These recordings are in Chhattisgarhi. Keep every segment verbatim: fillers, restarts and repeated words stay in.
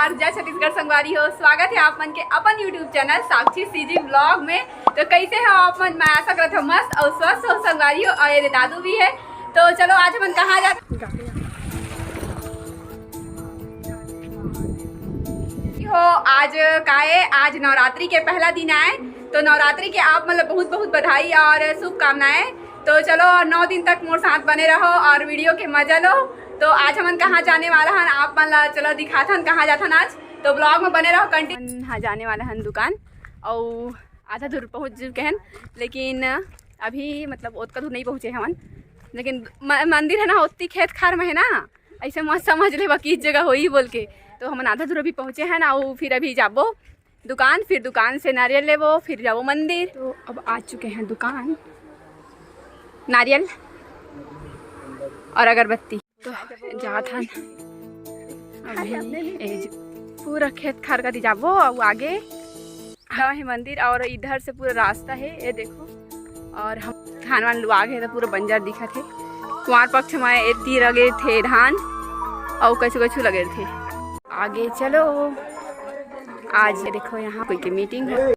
और जय छत्तीसगढ़ संगवारी हो, स्वागत है आप मन के अपन YouTube चैनल साक्षी सीजी ब्लॉग में। तो कैसे हो आप मन? मैं आशा करत हूँ मस्त और स्वस्थ हो संगवारी हो। और ये दादू भी है, तो चलो आज हमन कहाँ जा हो। आज का है, आज नवरात्रि के पहला दिन आए, तो नवरात्रि के आप मन ल बहुत बहुत बधाई और शुभकामनाएं। तो चलो नौ दिन तक मोर साथ बने रहो और वीडियो के मजा लो। तो आज हमन कहाँ जाने वाला हन, आप मन ला चलो दिखाथन कहाँ जाथन आज। तो ब्लॉग में बने रहो, कंटिन्यू। हाँ, जाने वाला हन दुकान, और आधा दूर पहुँच चुके हैं, लेकिन अभी मतलब ओतका दूर नहीं पहुँचे हमन, लेकिन म-, मंदिर है ना, ओती खेत खार में है ना, ऐसे मत समझ ले बाकी इस जगह होई बोल के। तो हमन आधा दूर अभी पहुँचे हैं ना, वो फिर अभी जाबो दुकान, फिर दुकान से नारियल लेबो, फिर जाबो मंदिर। तो अब आ चुके हैं दुकान, नारियल और अगरबत्ती। तो जात हन अभी ए ज-, पूरा खेत खार का दी जाबो, और आगे गाँव है मंदिर, और इधर से पूरा रास्ता है, ये देखो। और हम धान वान लुआ गए तो पूरा बंजर दिखत है। कुंवार पक्ष में एती लगे थे धान, और कछु कछु लगे थे। आगे चलो, आज ये देखो यहाँ कोई के मीटिंग है।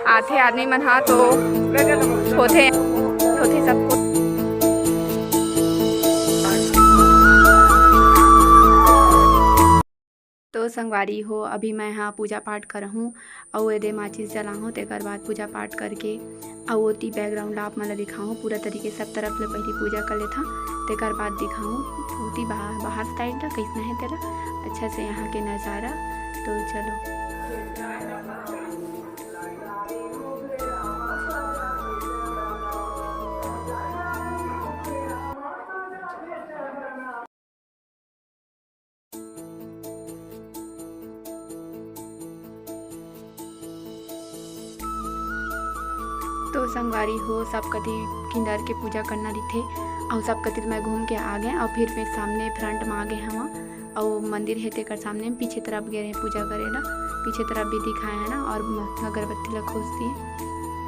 आथे आदमी मन हा तो होथे, होथे सब कुछ। तो संगवारी हो, अभी मैं हा पूजा पाठ करहूँ, अउ एदे माचिस जलाहूँ, तेकर बाद पूजा पाठ करके अउ ओती बैकग्राउंड आप मन ला दिखाहूँ। पूरा तरीके सब तरफ ले पहली पूजा कर लेथन, तेकर बाद दिखाहूँ ओती बाहर, बाहर साइड ला कैसना है तेला, अच्छा से यहाँ के नज़ारा। तो चलो। तो संगवारी हो, सब कति किंदर के पूजा करना रहिथे, अउ सब कति मैं घूम के आ गए, अउ फिर मैं सामने फ्रंट में आ गए हवा, अउ मंदिर हे तेकर सामने में पीछे तरफ गे रहे पूजा करे ला, पीछे तरफ भी दिखाए है ना, और म-, अगरबत्ती ला खोस दिए,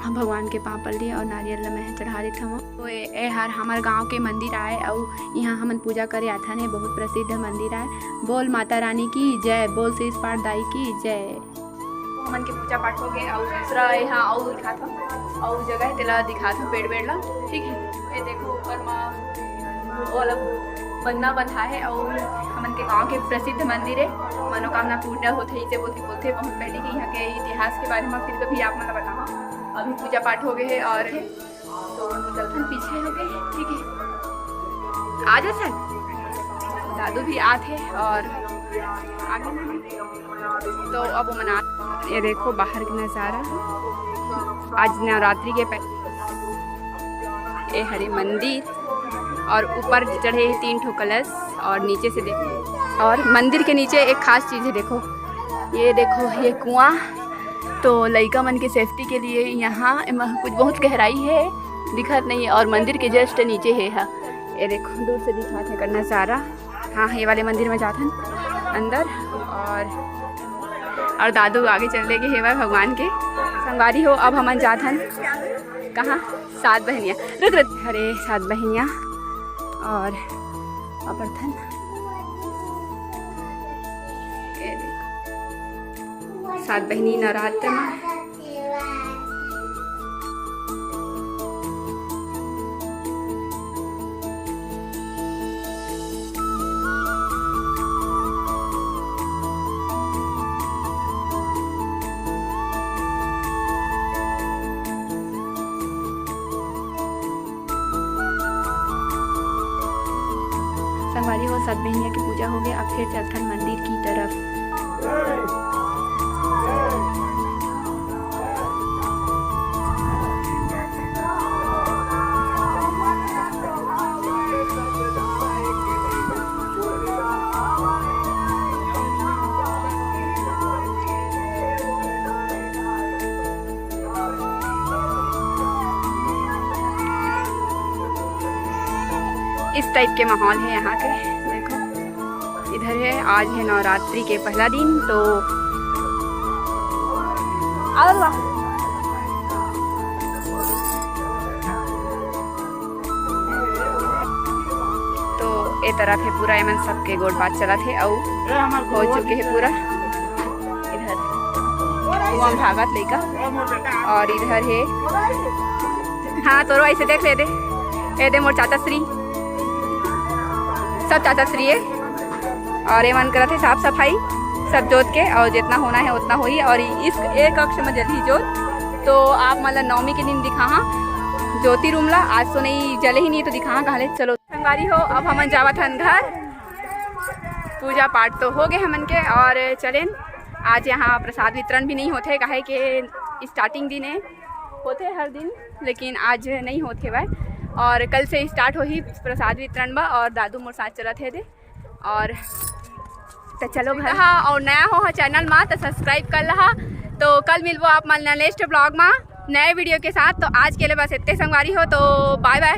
हम भगवान के पाँव पड़ लिए और नारियल ला मैं चढ़ा देत हवा। तो ए, ए हर हमर गांव के मंदिर आए, अउ यहाँ हमन पूजा करे आथन, ये बहुत प्रसिद्ध मंदिर आए। बोल माता रानी की जय, बोल शीश पाट दाई की जय। हमन के पूजा पाठ हो गए, अउ दूसरा यहाँ अउ दिखात हूँ, अउ जगह है, तेला दिखात हूँ, पेड़ वेड़ ला, ठीक है। ये देखो ऊपर मा वो अलग बंधना बंधा है, अउ हमन के गांव के प्रसिद्ध मंदिर है, मनोकामना पूर्ण होथे, इसे बोलते बोलते बहुत पहले के यहाँ के इतिहास के बारे में फिर कभी आप मन ला बताऊँ। अभी पूजा पाठ हो गए है और तो निकलथन पीछे हो गए, ठीक है, आ जाथन। दादू भी आथे और आगे तो अब मना। ये देखो बाहर के नज़ारा, आज नवरात्रि के पह-, ये हरे मंदिर और ऊपर चढ़े तीन ठो कलश और नीचे से देखो, और मंदिर के नीचे एक खास चीज़ है, देखो, ये देखो, ये कुआं। तो लइका मन के सेफ्टी के लिए यहाँ एमा कुछ बहुत गहराई है, दिखत नहीं है, और मंदिर के जस्ट नीचे है हा। ये देखो, दूर से दिखात है एकर नज़ारा। हाँ, ये वाले मंदिर में जाथन अंदर, और, और दादू आगे चले गए हेवय भगवान के। संगवारी हो, अब हमन जाथन कहाँ? सात बहनिया। रुक, रुक, हरे सात बहनिया और अबरथन। ये देखो, सात बहनी नवरात्र में। संगवारी हो, सात बहिनिया के पूजा हो गया, अब फिर चलथन मंदिर की तरफ। इस टाइप के माहौल है यहाँ के। देखो, इधर है, आज है नवरात्रि के पहला दिन, तो और वाह। तो ए तरफ हे पूरा, एमन सबके गोठ बात चलत हे, अउ हो चुके हे पूरा। इधर वो हम भागत लइका, और इधर हे, हाँ, तोरो ऐसे देख ले दे, ए दे मोर चाचा श्री, सब चाचा श्री हे, और एमन करत हे साफ सफाई सब जोत के, और जितना होना है उतना होही। और इस एक कक्ष में जलही जोत, तो आप मन ला नवमी के दिन दिखाहा ज्योति रूम ला। आज तो नहीं जले ही नहीं, तो दिखाहा कहले। चलो संगवारी हो, अब हमन जावत हन घर। पूजा पाठ तो हो गए हमन के, और चलेन, आज यहाँ प्रसाद वितरण भी नहीं होथे, काहे के स्टार्टिंग दिन है, होथे हर दिन, लेकिन आज नहीं होत हेवय। और कल से स्टार्ट होही प्रसाद वितरण बा, और दादू मोर साथ चलत हे दे। और तो चलो घर, हाँ, और नया हो चैनल मा तो सब्सक्राइब कर लहा। तो कल मिलबो आप मन नेक्स्ट ब्लॉग मा नए वीडियो के साथ। तो आज के लिए बस इतने संगवारी हो, तो बाय बाय।